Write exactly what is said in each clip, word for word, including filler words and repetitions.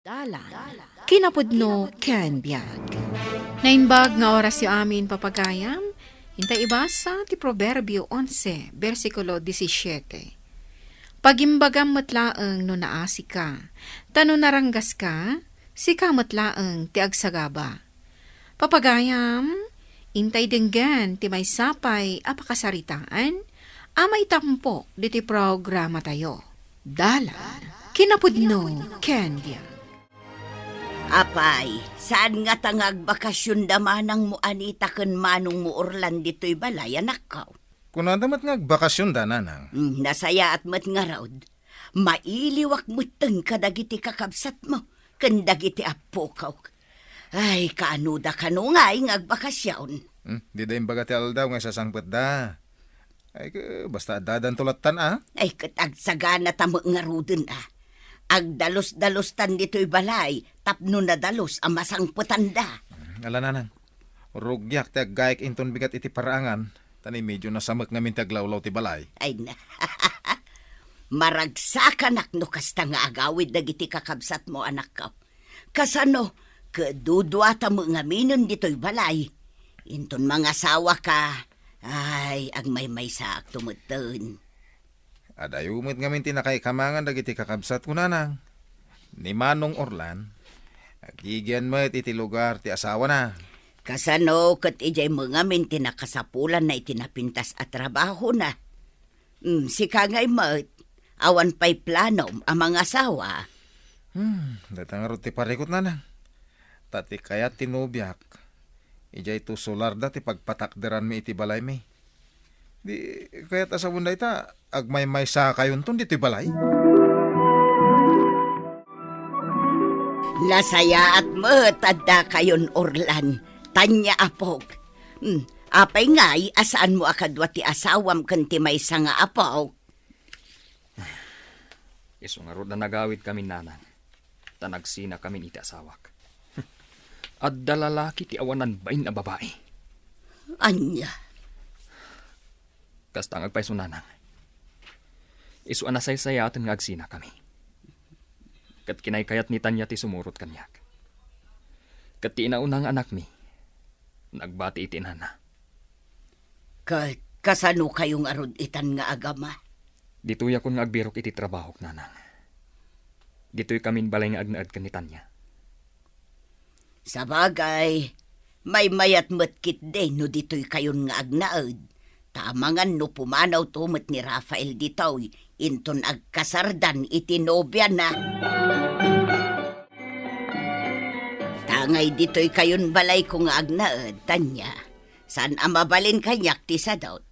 Dalan, kinapudno ken biag. Naimbag nga orasyo amin, papagayam. Intay ibasa ti Proverbio onse, bersikulo disisiete. Pagimbagam met laeng no naasika, ta no naranggaska, sika met laeng ti agsagaba. Papagayam, intay denggen ti maysa pay a pakasaritaan a maitampok ditoy programatayo. Dalan, kinapudno ken biag. Apay, saan ngata nga agbakasionda manangmo Anita ken manongmo Orlan ditoy balay, anakko? Kunada met nga agbakasionda, nanang. Hmm, nasayaat met ngarud. Mailiwak metten kadagiti kakabsatmo ken dagiti appokok. Ay, kaanoda kano ngay nga agbakasion? Hmm, dida imbaga ti aldaw nga isasangpetda. Ay, ke, basta addadanto lattan, a? Ay, ket agsagana ta met ngaruden, a. Agdalus-dalustan ditoy balay tapno nadalus a masangpetanda. Hmm, ala, nanang. Rugiak ti aggayak inton bigat iti paraangan, ta ni medyo nasamek ngamin ti aglawlaw ti balay. Ay na. Maragsakanak no kasta nga agawid dagiti kakabsatmo, anakko. Kasano, ket duduata met ngaminen ditoy balay. Inton mangasawaka, ay, agmaymaysaakto metten. Adayo met ngamin ti nakaikamangan dagiti kakabsatko, nanang. Ni Manong Orlan, agigian met iti lugar ti asawana. Kasano ket idiay met ngamin ti nakasapulanna iti napintas a trabahona? Hmm, sika ngay met, awan pay planom a mangasawa? Hmm, dayta ngarud ti parikut, nanang. Ta ti kayat ti nobiak, idiay to solarda ti pagpatakderanmi iti balaymi. Di kayat a sawen dayta, agmaymaysakayonton ditoy balay? Nasayaat met addakayon, Orlan. Tanya, apok. Hmm, apay ngay a saanmo a kadua ti asawam ken ti maysa nga apok? Isu ngarud a nagawidkamin, nanang, ta nagsinakamin iti asawak. Adda lalaki ti awanan bain a babai. Ania? Kasta nga agpayso, nanang. Isu a nasaysayaten nga agsinakami. Ket kinaykayat ni Tanya ti sumurot kaniak. Ket ti inauna nga anakmi, nagbati iti inana. Ket kasano kayo ngarud itan nga agama? Ditoyakon nga agbirok iti trabahok, nanang. Ditoykamin balay nga agnaed ken ni Tanya. Sabagay, maymayat met ketdi no ditoykayon nga agnaed, ta amangan no pumanawto met ni Rafael ditoy inton agkasardan iti nobiana. Ta ngay ditoykayon balayko nga agnaed, Tanya, saan a mabalin kaniak ti sadut.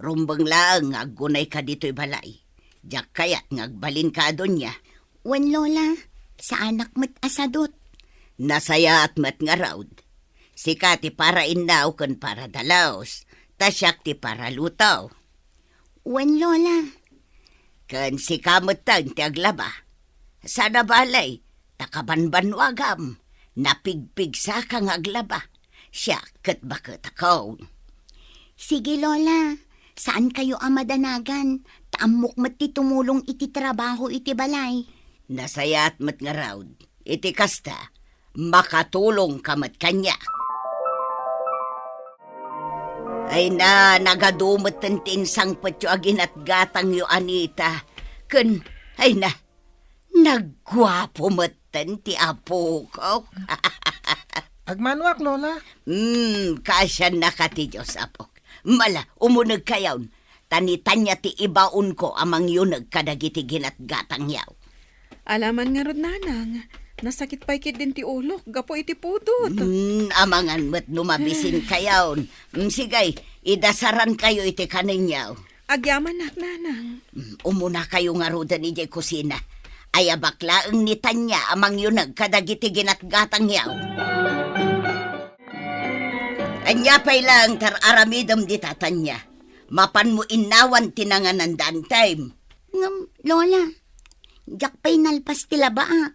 Rumbeng laeng nga aggunayka ditoy balay. Diak kayat nga agbalinka a dunia. Wen, Lola, saanak met a sadut. Nasayaat met ngarud. Sika ti para innaw ken para dalus, ta siak ti para luto. Wen, Lola. Ken sika metten ti aglaba. Saan a bale, ta kabanbannuagam, napigpigsaka nga aglaba. Siak ket baketako. Sige, Lola. Saankayo a madanagan, ta ammok met ti tumulong iti trabaho iti balay. Nasayaat met ngarud. Iti kasta, makatulongka met kaniak. Ay na, nagadu metten ti insangpetyo a ginatgatangyo, Anita. Ken, ay na, nagguapo metten ti apok. Agmanuak, Lola. Hmm, kaasiannaka ti Dios, apok. Mala, umunegkayon. Ta ni Tanya ti ibaonko a mangyuneg kadagiti ginatgatangyo. Alaman ngarud, nanang, nasakit pay ketdin ti ulok gapu iti pudot. Hmm, amangan met no mabisinkayon. Hmm, sige, idasarankayo iti kanenyo. Agyamanak, nanang. Hmm, umunakayo ngaruden idiay kusina. Ayabak laeng ni Tanya a mangyuneg kadagiti ginatgatangyo. Ania pay laeng ti ar-aramidem dita, Tanya? Mapanmo innawan ti nangananda, Tanya. Ngem, Lola, diak pay nalpas ti labaak.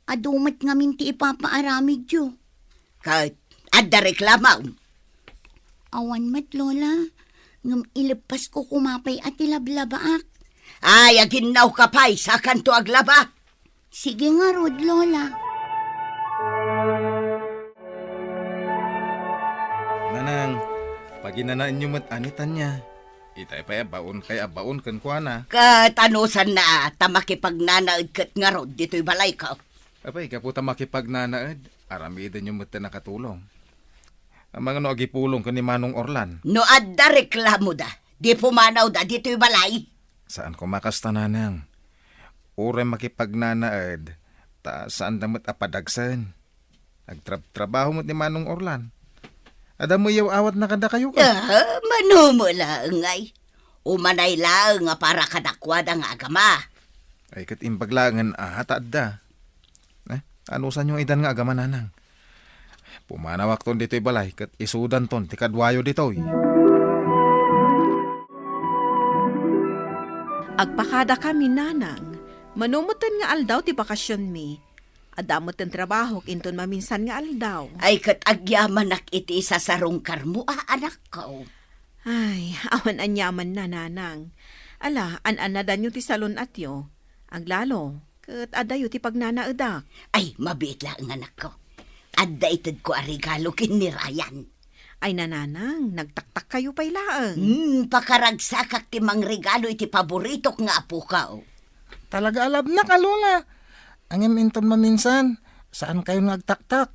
Adu met ngamin ti ipapaaramidyo. Ket adda reklamom? Awan met, Lola. Ngem ileppasko koma pay a ti lablabaak. Ay, aginnawka pay, sakanto aglaba. Sige ngarud, Lola. Nanang, paginanaenyo met ni Tania. Itay pay a baonkay a baon kenkuana. Ket anusanna ta makipagnanaed ket ngarud ditoy balayko? Apay, gapu ta makipagnanaed, aramidenyo met ti nakatulong. Amangan no agipulong ken ni Manong Orlan? No adda reklamoda, di pumanawda ditoy balay. Saan koma kasta, Nanang. Uray makipagnanaed, ta saanda met a padagsen. Agtrab-trabaho met ni Manong Orlan. Adda met yaw-awatna kadakayo ka. Ah, mano met laeng ay. Umanay laeng a para kadakuada nga agama. Ay, ket imbag laengen a ta adda. Eh, anusanyo idan nga agama, Nanang? Pumanawakton ditoy balay ket isudanton ti kaduayo ditoy. Agpakadakami, Nanang. Mano metten nga aldaw ti bakasionmi. Adda metten trabahok inton maminsan nga aldaw. Ay, ket agyamanak iti isasarungkarmo a anakko. Ay, awan aniamanna, Nanang. Ala, an-annadanyo ti salun-atyo. Aglalo, ket addayo ti pagnanaedak. Ay, mabiit laeng, anakko. Adda itedko a regalo ken ni Ryan. Ay, Nanang, nagtaktakkayo pay laeng. Hmm, pakaragsakak ti mangregalo iti paboritok nga apuko. Talaga a labnak a lola. Ngem inton maminsan, saankayon nga agtaktak.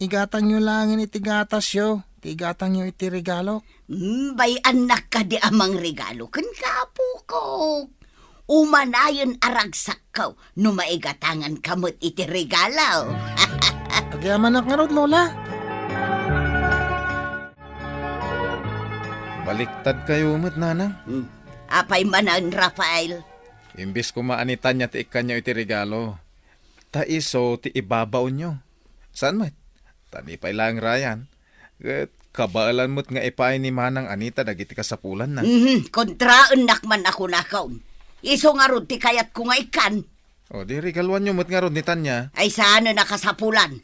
Igatangyo laengen iti gatasyo, ti igatangyo iti regalok. Hmm, bay-annak kadi a mangregalo kenka, apukok. Umanayen a ragsakko no maigatanganka met iti regalo. Agyamanak ngarud, Lola. Baliktadkayo met, Nanang. Hmm. Apay manen, Rafael? Imbes koma a ni Tania ti ikkanyo iti regalo, ta isu ti ibabaonyo. Saan met? Ta ni pay laeng Ryan, ket kabaelan met nga ipaay ni Manang Anita dagiti kasapulanna. Mhm, kontraennak man a kunakon. Isu ngarud ti kayatko nga ikkan. O, di regaluanyo met ngarud ni Tania. Ay, saanen a kasapulan.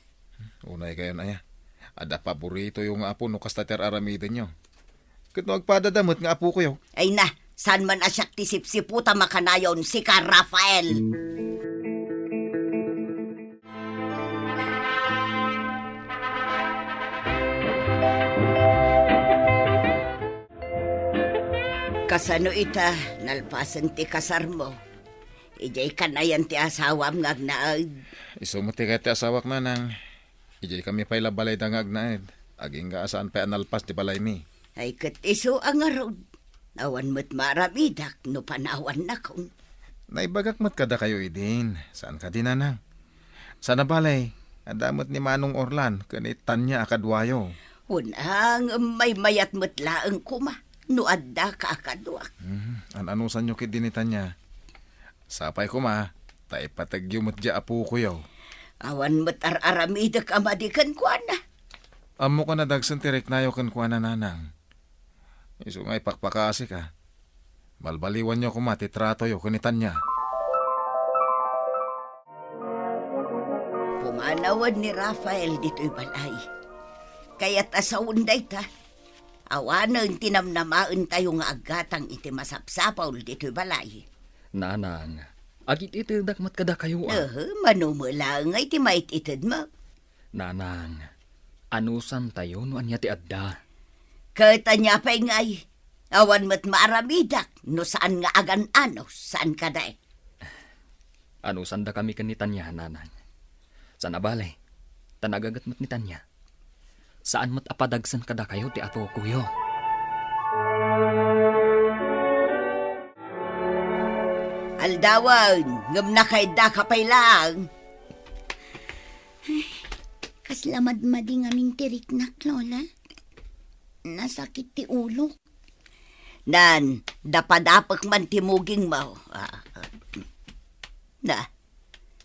Unaykayon aya. Adda paboritoyo nga apo no kasta ti ar-aramidenyo. Ket no agpadada met nga apokoyo. Ay na, saan man a siak ti sipsiput a makanayon, sika, Rafael. Kasano ita, nalpasen ti kasarmo? Idiay kanayon ti asawam nga agnaed? Isu met ti kayat ti asawak, Nanang. Idiay kami pay la balayda nga agnaed. Agingga a saan pay a nalpas ti balaymi. Ay, ket isu a ngarud. Awan met maaramidak no panawannakon. Naibagak met kadakayo idin. Saan kadi, Nanang? Sana balay, adda met ni Manong Orlan ken ni Tania a kaduayo. Wen, ngem maymayat met laeng koma no addaka a kaduak. Hmm, an-anusanyo ketdi ni Tania? Sapay koma, ta ipategyo met diay apokoyo. Awan met ar-aramidek a madi kenkuana. Ammok a nadagsen ti riknayo kenkuana, Nanang. Isu nga ipakpakasika. Balbaliwanyo koma ti tratoyo ken ni Tania. Pumanawen ni Rafael ditoy balay. Kayat a sawen dayta. Awanen ti namnamaentayo nga aggatang iti masapsapul ditoy balay. Nanang, agit-itedak met kadakayo a. Ehe, mano met laeng nga iti mait-itedmo. Nanang, anusantayo no ania ti adda? Ket ania pay ngay? Awan met maaramidak no saan nga agan-anos, saan kadi? Anusandakami ken ni Tania, Nanang. Sana bale, ta nagaget met ni Tania. Saan met a padagsen kadakayo ti apokoyo. Aldawen, ngem nakaidda ka pay laeng. Ay, kasla madmadi ngamin ti riknak, Lola. Nasakit ti ulok. Nan, dapadapek man ti mugingmo. Ah, ah. Na,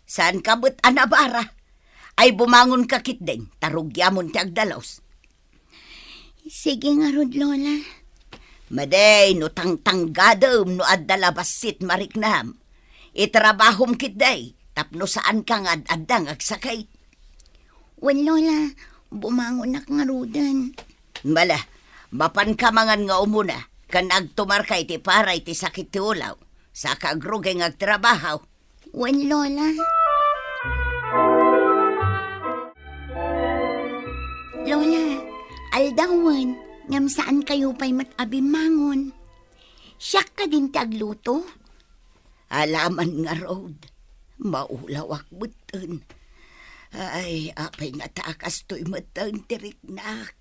saan ka met a nabara? Ay, bumangon ka ketdin, ta rugiamon ti agdalus. Sige ngarud, Lola. Madi, no tangtanggadem no adda la bassit mariknam. Itrabahom ketdi, tapno saan ka nga ad-adda nga agsakit. Wen, Lola, bumangonak ngaruden. Bala, mapan ka mangan nga umuna, ken agtumarka iti para iti sakit ti ulaw. Saka agrugi nga agtrabaho. Wen, Lola. Lola, aldawen, ngem saan kayo pay met a bimmangon. Siak kadin ti agluto? Alaman ngarud, maulawak metten. Ay, apay nga ta kastoy metten ti riknak.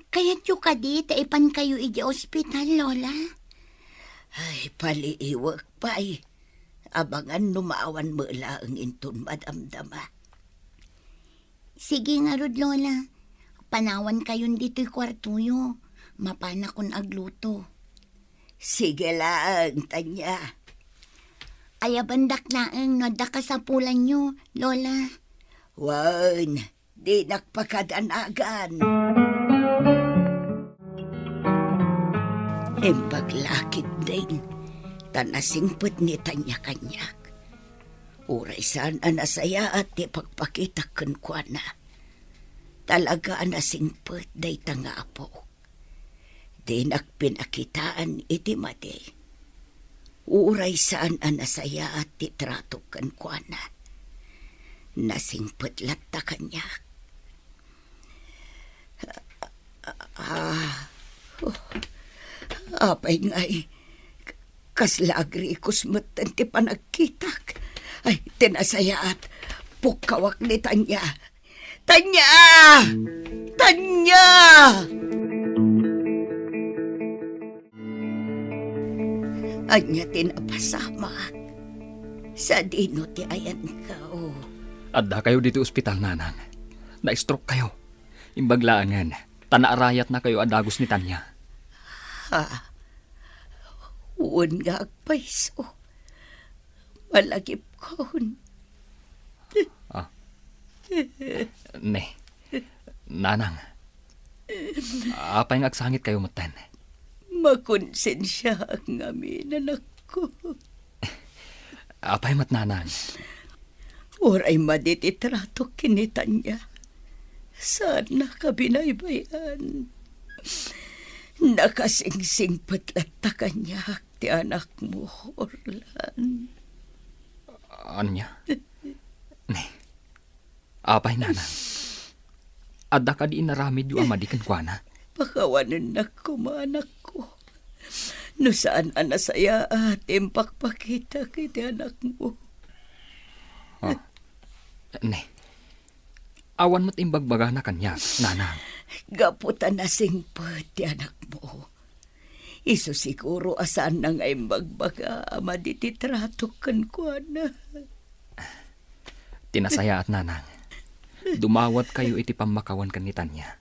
Kayatyo kadi ta ipan kayo idiay ospital, Lola? Ay, paliiwek pay. Abangan no maawan met laeng inton madamdama. Sige ngarud, Lola. Panawan kayon ditoy kuartoyo. Mapanakon agluto. Sige laeng, Tanya. Ayabandak laeng no adda kasapulanyo, Lola. Wen, dinak pakadanagan. Imbag la ketdin, ta nasingpet ni Tanya kaniak. Uray saan a nasayaat ti pagpakitak kenkuana. Talaga a nasingpet dayta nga apok. Dinak pinakitaan iti madi. Uray saan a nasayaat ti tratok kenkuana. Nasingpet latta kaniak. Ah, oh, apay ngay, kasla agrikos metten ti panagkitak. Ay, ti nasayaat, pukkawak ni Tanya. Tanya! Tanya! Ania ti napasamak? Sadino ti ayanko? Adda kayo ditoy ospital, Nanang. Na-stroke kayo. Imbag laengen, ta naarayatna kayo a dagus ni Tanya. Ha? Wen nga agpayso. Malagipkon. Ah. Ne. Nanang. Apay nga agsangit kayo metten? Makonsensiaak ngamin, anakko. Apay met, Nanang? Uray madi ti tratok ken ni Tanya, saannak a binaybay-an. Nakasingsingpet latta kaniak ti anakmo, Orlan. Ania? Ne. Apay, Nanang? Adda kadi inaramidyo a madi kenkuana? Pakawanennak koma, anakko. No saan a nasayaat ti impakpakitak iti anakmo. Ah. Ne. Awan met imbagbagana kaniak, Nanang. Gapu ta nasingpet ti anakmo. Isu siguro a saanna nga imbagbaga a madi ti tratok kenkuana. Ti nasayaat, Nanang. Dumawat kayo iti pammakawan ken ni Tanya.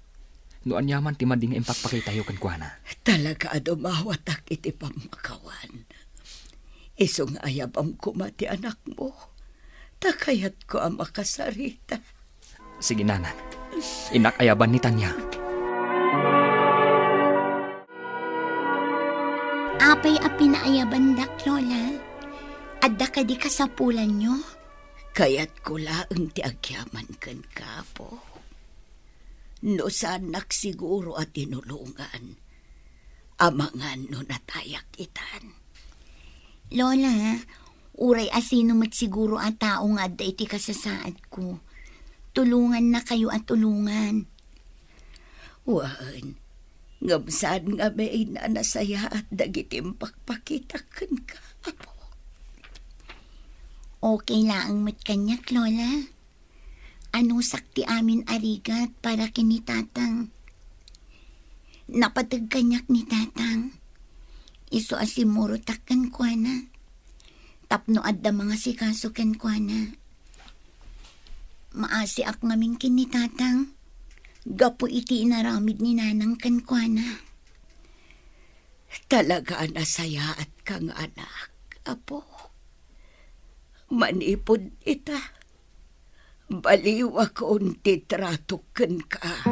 No aniaman ti madi nga impakpakitayo kenkuana. Talaga a dumawatak iti pammakawan. Isu nga ayabam koma ti anakmo. Ta kayatko a makasarita. Sige, Nanang. Innak ayaban ni Tanya. Apay a pinaayabandak, Lola? Adda kadi kasapulanyo? Kayatko laeng ti agyaman kenka, Apo. No saannak siguro a tinulongan, amangan no natayak itan. Lola, uray asino met siguro a tao nga adda iti kasasaadko, tulongannakayo a tulongan. Wen, ngem saan ngamin a nasayaat dagiti impakpakitak kenka, Apo. Okay laeng met kaniak, Lola. Anusak ti amin a rigat para ken ni Tatang. Napateg kaniak ni Tatang. Isu a simmurotak kenkuana. Tapno adda mangasikaso kenkuana. Maasiak ngamin ken ni Tatang. Gapu iti inaramid ni Nanang kenkuana. Talaga a nasayaatka nga anak, Apo. Manipud ita, baliwakon ti tratok kenka.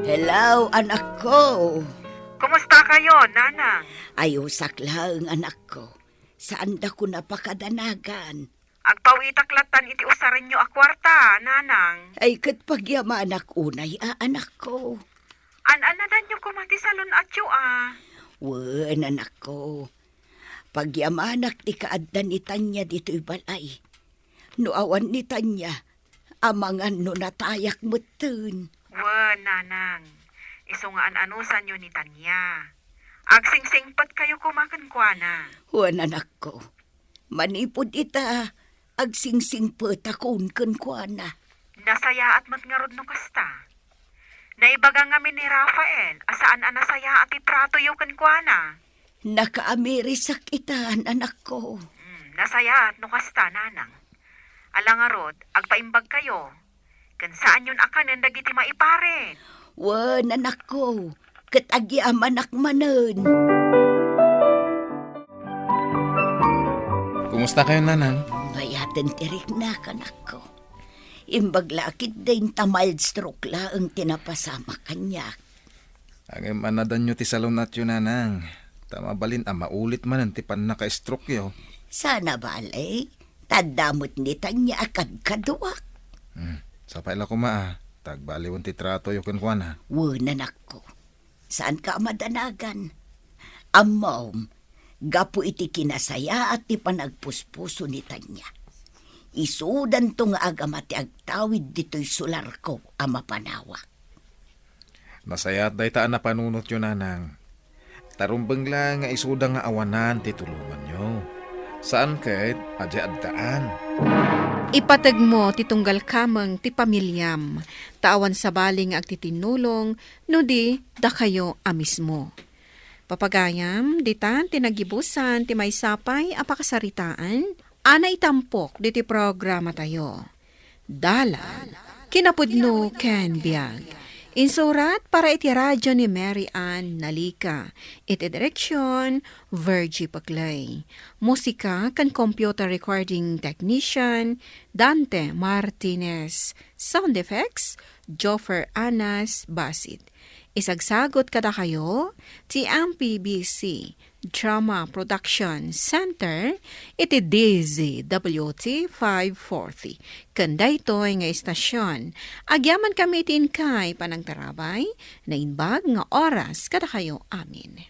Hello, anakko. Kumusta kayo, Nanang? Ayusak laeng, anakko. Saandakon a pakadanagan. Agpawitak lattan iti usarenyo a kuarta, Nanang. Ay, ket pagyamanak unay a, anakko. An-annadanyo koma ti salun-atyo a. Wen, anakko. Pagyamanak ti kaadda ni Tanya ditoy balay. No awan ni Tania, amangan no natayak metten. Wen, nanang, isu nga an-anusanyo ni Tania. Agsingsingpetkayo koma kenkuana. Wen, anakko. Manipud ita, agsingsingpetakon kenkuana. Nasayaat met ngarud no kasta. Naibaga ngamin ni Rafael a saan a nasayaat ti tratoyo kenkuana. Nakaamirisak itan, anakko. Hmm, nasayaat no kasta, nanang. Ala ngarud, agpaimbagkayo. Ken saanyon a kanen dagiti maiparit. Wen, anakko, ket agyamanak manen. Kumusta kayo, nanang? Bayaten ti riknak, anakko. Imbag la a ketdi ta mild stroke laeng ti napasamak kaniak. Ngem anadanyo ti salunatyo, nanang. Ta mabalin a maulit manen ti pannaka-stroke-yo. Sana bale, ta adda met ni Tania a kadkaduak. Hmm, sapay la koma a, ta agbaliwen ti tratoyo kenkuana. Wen, anakko. Saanka a madanagan. Ammom, gapu iti kinasayaat ti panagpuspuso ni Tania. Isudanto nga agama ti agtawid ditoy solarko a mapanawak. Nasayaat dayta a napanunotyo, nanang. Ta rumbeng la nga isuda nga awanan ti tulonganyo. Saan ket a di addaan. Ipategmo ti tunggal kameng ti pamiliam, ta awan sabali nga agtitinnulong no di dakayo a mismo. Papagayam, ditan ti naggibusan ti maysa pay a pakasaritaan a naitampok ditoy programatayo. Dalan, kinapudno ken biag. Insurat para iti radyo ni Mary Ann Nalika. Iti direksyon, Virgie Paclay. Musika ken computer recording technician, Dante Martinez. Sound effects, Joffer Anas Basit. Isagsagut kadakayo ti M P B C Drama Production Center iti D Z W T five forty. Ken daytoy nga istasyon, agyamankami iti inkay panangtarabay, naimbag nga oras kadakayo amin.